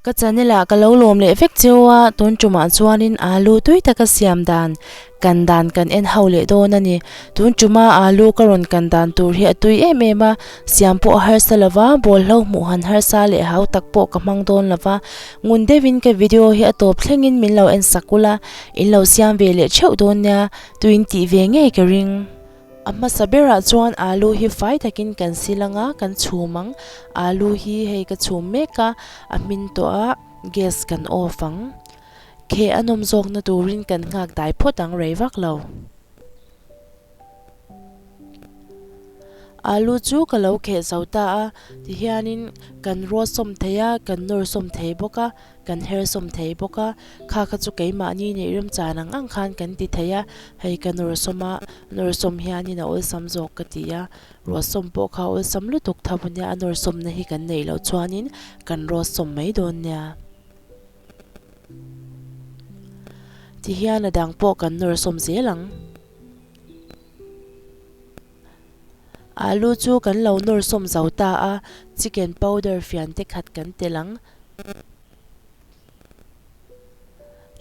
Ka channel ah ka lo lawm leh vek cheu a, tun tumah chuanin alu tui taka siam dan kan dan kan en ho leh dawn a ni. Tun tuma alu ka rawn kan dan tur hi a tui em em a, siam pawh a harsa lo va, bawlhlo hmuh han harsa leh hau tak pawh ka hmang dawn lo va, ngun deuhin ka video hi a tawp thlengin min lo en sak ula, in lo siam ve leh theuh dawn nia, tuin tih ve ngei ka ring. A hmasa berah chuan alu hi fai takin kan sil anga kan chhum ang. Alu hi hei ka chhum mek a, a hmin tawh a, gas kan off ang. Kheh a nawm zawkna turin kan nghak dai phawt ang rei vak lo. Alu chu ka lo kheh zo ta a, tihianin kan rawt sawm thei a, kan nawr sawm thei bawk a. Kan her sawm thei bawk a, kha kha chu keimahni nih remchan ang ang khan kan ti thei a, hei ka nawr sawm a, nawr sawm hianin a awlsam zawk ka ti a, rawt sawm pawh kha awlsam lutuk tho ania, a nawr sawmna hi kan neih loh chuanin kan rawt sawm mai dawn nia. Tihian a dang pawh kan nawr sawm zel ang. Alu chu kan lo nawr sawm zo ta a, chicken powder fian te khat kan telh ang.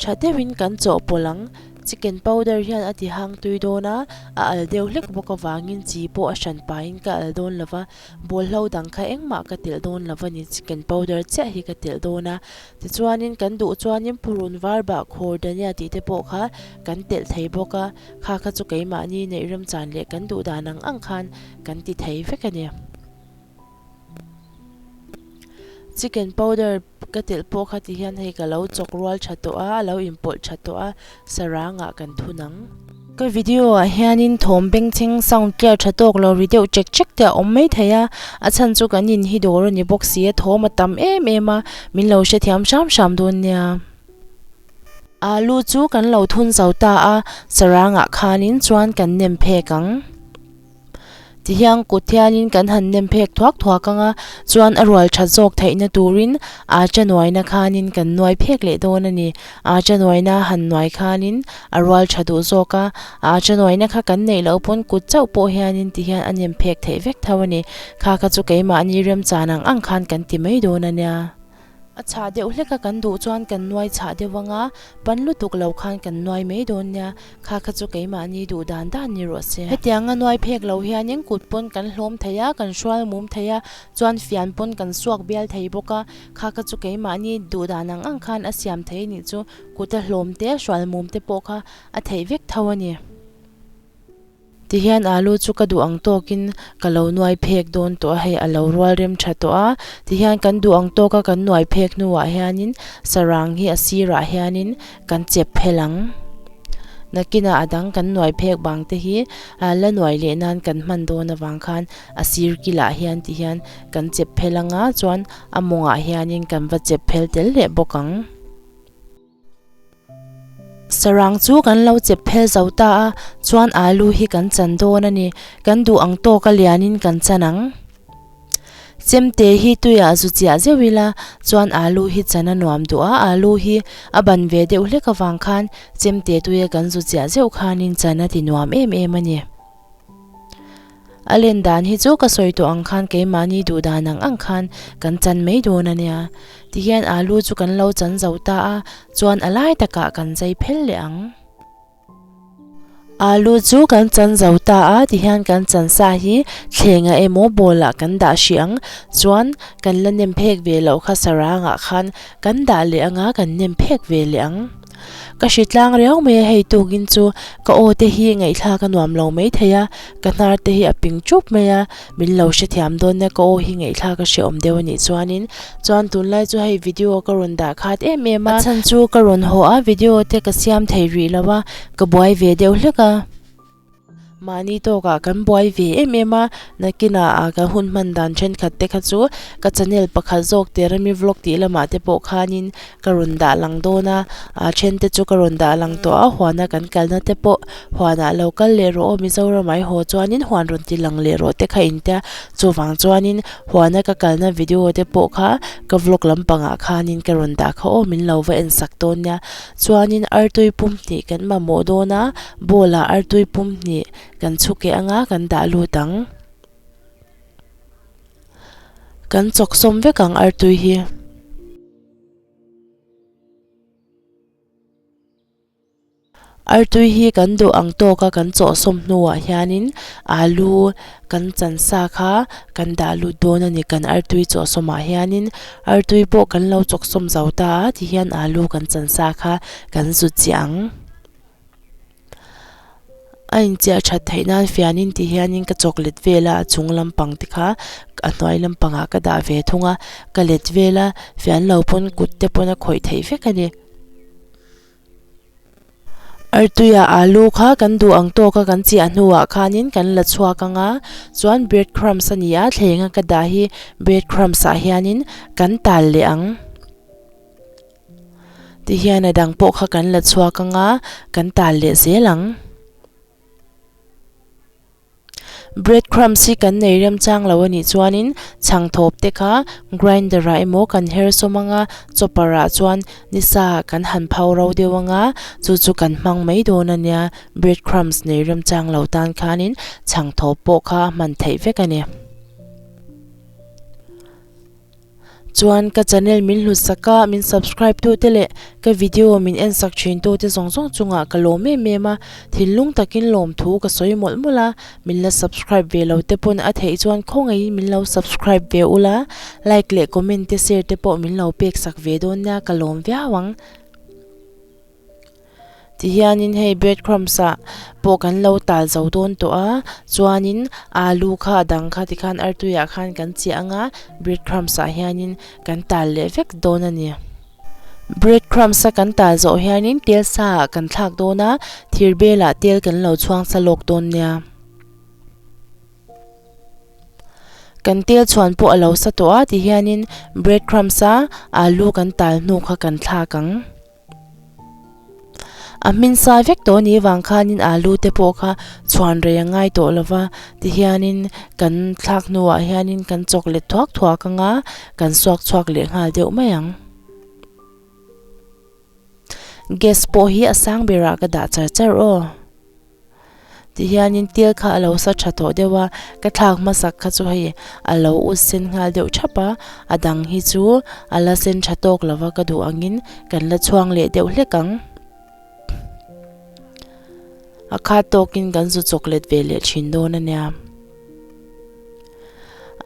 Tha deuhin kan chawhpawlh ang. Chicken powder hian a ti hang tui dawn a, a al deuh hlek bawk avangin chi pawh a hran pahin ka al dawn lo va, bawlhlo dang kha engmah ka telh dawn lo va ni, chicken powder chiah hi ka telh dawn a. Tichuanin kan duh chuanin purun var bahkhawr dhania tih te pawh kha kan telh thei bawk a. Kha kha chu keimahni neih remchan leh kan duh dan ang ang khan kan ti thei vek a ni. Chicken powder ka telh pawh kha ti hian hei ka lo chawk rual tha tawh a, a lo inpawlh tha tawh a, sarangah kan thun ang. Ka video ah hianin thawm bengchheng sound clear tha tawk lo ri deuh chek chek te a awm mai thei a, a chhan chu kan in hi dawr a ni bawk si a, thawm a tam em em a, min lo hrethiam hram hram dawn nia. Alu chu kan lo thun zo ta a, sarangah khanin chuan kan nem phek ang. Tihian kut hianin kan han nem phek thuak thuak ang a, chuan a rual that zawk theihna turin acha nuaina khanin kan nuai phek leh dawn a ni. Acha nuaina han nuai khanin a rual tha duh zawk a, acha nuaina kha kan neih loh pawn kut chauh pawh hianin tihian a nem phek theih vek tho a ni. Kha kha chu keimahni remchan ang ang khan kan ti mai dawn a nia. A chhah deuh hlek a kan duh chuan kan nuai chhah deuh ang a, pan lutuk lo khan kan nuai mai dawn nia, kha kha chu keimahni duh dan dan ni rawh se. Hetiang a nuai phek lo hianin kut pawn kan hlawm thei a, kan hrual mum thei a, chuan fian pawn kan suak bial thei bawk a, kha kha chu keimahni duh dan ang ang khan a siam thei nih chu kut a hlawm te, hrual mum te pawh kha a theih vek tho a ni. Tihian alu chu ka duh ang tawkin ka lo nuai phek dawn tawh a, hei a lo rual rem tha tawh a. Tihian kan duh ang tawka kan nuai phek hnuah hianin sarang hi a sirah hianin kan chep phel ang. Nakinah a dang kan nuai phek bang te hi la nuai leh nan kan hman dawn avang khan a sir kilah hian tihian kan chep phel ang a, chuan a mawngah hianin kan va chep phel tel leh bawk ang. Sarang chu kan lo chep phel zo ta a, chuan alu hi kan chan dawn a ni. Kan duh ang tawk a lianin kan chan ang. Chemte hi tuiah zu chiah zeuh ila, chuan alu hi chan a nuam duh a, alu hi a ban ve deuh hlek avang khan chemte tuia kan zu chiah zeuh khanin chan a ti nuam em em a ni. A len dan hi chu ka sawi tawh ang khan keimahni duh dan ang ang khan kan chan mai dawn a nia. Tihian alu chu kan lo chan zo ta a, chuan a lai takah kan zai phel leh ang. Alu chu kan chan zo ta a, tihian kan chan sa hi thlengah emaw bowl ah kan dah hrih ang. Chuan kan la nem phek ve loh kha sarangah khan kan dah leh ang a, kan nem phek ve leh ang. Ka hri tlang riau mai a, hei tukin chu ka aw te hi ngaihthlak a nuam lo mai thei a, ka hnar te hi a ping chup mai a, min lo hrethiam dawn nia ka aw hi ngaihthlak a hrehawm deuh a nih chuanin chuan tunlai chu hei video ka rawn dah khat em em a, a chhan chu ka rawn haw a video te ka siam thei rih lo a, ka buai ve deuh hlek a. Mahni tawkah kan buai ve em em a, nakinah ah ka hun hman dan thenkhat te kha chu ka channel pakhat zawk Terami vlog tih lamah te pawh khanin ka rawn dah lang dawn a, a then te chu ka rawn dah lang tawh a, huana kan kalna te pawh huanah lo kal leh rawh aw Mizoram ah i haw chuanin huan rawn ti lang leh rawh te kha intia chuvang chuanin huana ka kalna video te pawh kha ka vlog lampangah khanin ka rawn dah kha aw min lo va en sak dawn nia. Chuanin artui pum hnih kan mamawh dawn a, bowl ah artui pum hnih kan chhukeh anga kan dah lut ang. Kan chawk sawm vek ang artui hi. Artui hi kan duh ang tawka kan chawh sawm hnuah hianin alu kan chan sa kha kan dah lut dawn a ni kan artui chawh sawmah hianin artui pawh kan lo chawk sawm zo ta a tihian alu kan chan sa kha kan zut chiah ang. A inchiah that theih nan fianin ti hianin ka chawk let vel a a chung lampang te kha a hnuai lampangah ka dah ve thung a ka let vel a fian lo pawn kut te pawn a khawih theih vek a ni. Artuia alu kha kan duh ang tawk a kan chiah hnuah khanin kan la chhuak ang a chuan bread crumbs a ni a thleng a ka dah hi bread crumbs ah hianin kan tal leh ang. Tihian a dang pawh kha kan la chhuak ang a, kan tal leh zel ang. Bread crumbs hi kan nei remchang lo a nih chuanin chhang thawp te kha grinder ah emaw kan her sawm ang a, chopper ah chuan ni sa ah kan han phau ro deuh ang a, chu chu kan hmang mai dawn a nia. Bread crumbs nei remchang lo tan khanin chhang thawp pawh kha a hman theih vek a ni. Chuan ka channel min hlut sak a, min subscribe tu te leh ka video min en sak thin tu te zawng zawng chungah ka lawm em em a, thinlung takin lawm thu ka sawi mawlh mawlh a, min la subscribe ve lo te pawn a theih chuan khawngaihin min lo subscribe ve ula, like leh comment te share te pawh min lo pek sak ve dawn nia ka lawm viau ang. Tihianin hei bread crumbs ah pawh kan lo tal zo dawn tawh a chuanin alu kha a dang kha tikhan artui ah khan kan chiah ang a bread crumbs ah hianin kan tal leh vek dawn a ni. Bread crumbs a kan tal zawh hianin tel sa ah kan thlak dawn a thir bel ah tel kan lo chhuang sa lawk dawn nia. Kan tel chhuan pawh a lo sa tawh a tihianin bread crumbs a alu kan tal hnu kha kan thlak ang. A hmin sai vek tawh anih vang khanin alu te pawh kha chhuan rei a ngai tawh lo va tihianin kan thlak hnuah hianin kan chawk let thuak thuak ang a kan suak chhuak leh nghal deuh mai ang. Gas pawh hi a sang berah ka dah char char aw. Tihianin tel kha a lo sa tha tawh deuh a, ka thlak hmasak kha chu hei a lo ut sen nghal deuh thap a, a dang hi chu a la sen tha tawk lo va ka duh angin kan la chhuang leh deuh hlek ang. A khat tawkin kan zu chawk let ve leh thin dawn a nia.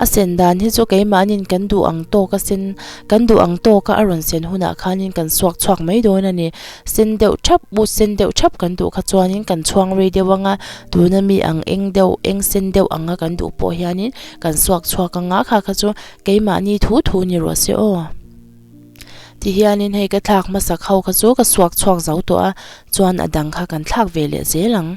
A sen dan hi chu keimahnin kan duh ang tawk a sen kan duh ang tawk a a rawn sen hunah khanin kan suak chhuak mai dawn a ni. Sen deuh thap ut sen deuh thap kan duh kha chuanin kan chhuang rei deuh ang a, tuna mi ang eng deuh eng sen deuh anga kan duh pawh hianin kan suak chhuak ang a, kha kha chu keimahni thu thu ni rawh se aw. Tihianin hei ka thlak hmasak ho kha chu ka suak chhuak zo tawh a, chuan a dang kha kan thlak ve leh zel ang.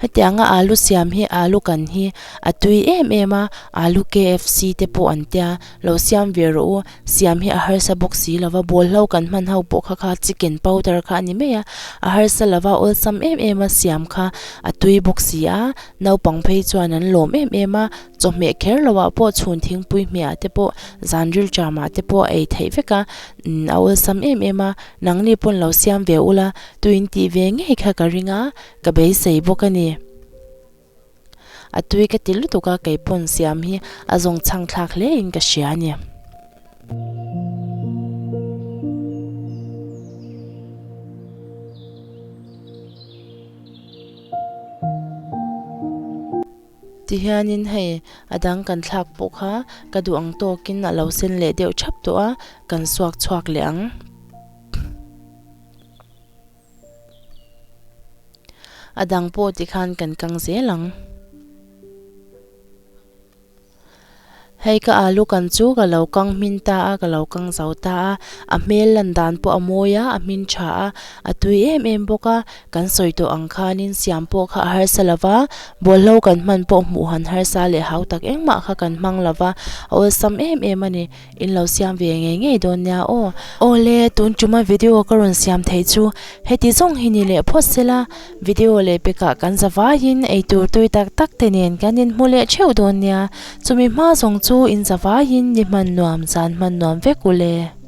Hetianga alu siam hi alu kan hi a tui em em a, alu KFC te pawh an tia, lo siam ve rawh u, siam hi a harsa bawk si lo va, bawlhlo kan hman ho pawh kha kha chicken powder kha a ni mai a, a harsa lo va awlsam em em a siam kha a tui bawk si a, naupang phei chuan an lawm em em a, chawhmeh kher lo ah pawh chhun thingpui hmeh ah te pawh zan rilṭam ah te pawh a ei theih vek a, a awlsam em em a, nangni pawn lo siam ve ula. Tuin tih ve ngei kha ka ring a, ka beisei bawk a ni. A tui ka ti lutuk a, kei pawn siam hi a zawng chhang thlak hle in ka hria a ni. Tihianin hei a dang kan thlak pawh kha ka duh ang tawkin a lo sen leh deuh thap tawh a, kan suak chhuak leh ang. A dang pawh tikhan kan kang zel ang. Hei ka alu kan chu ka lo kang hmin ta a, ka lo kang zo ta a, a hmel lan dan pawh a mawi a, a hmin tha a, a tui em em bawk a, kan sawi tawh ang khanin siam pawh kha a harsa lo va, bawlhlo kan hman pawh hmuh han harsa leh hau tak engmah kha kan hmang lo va, a awlsam em em a ni. In lo siam ve ngei ngei dawn nia aw. Awle, tun tuma video ka rawn siam theih chu heti zawng hi ni leh phawt sela, video leh pekah kan za vaiin eitur tui tak tak te nen kan inhmu leh theuh dawn nia, chumi hma zawng chu in za vaiin ni hman nuam zan hman nuam vek ule.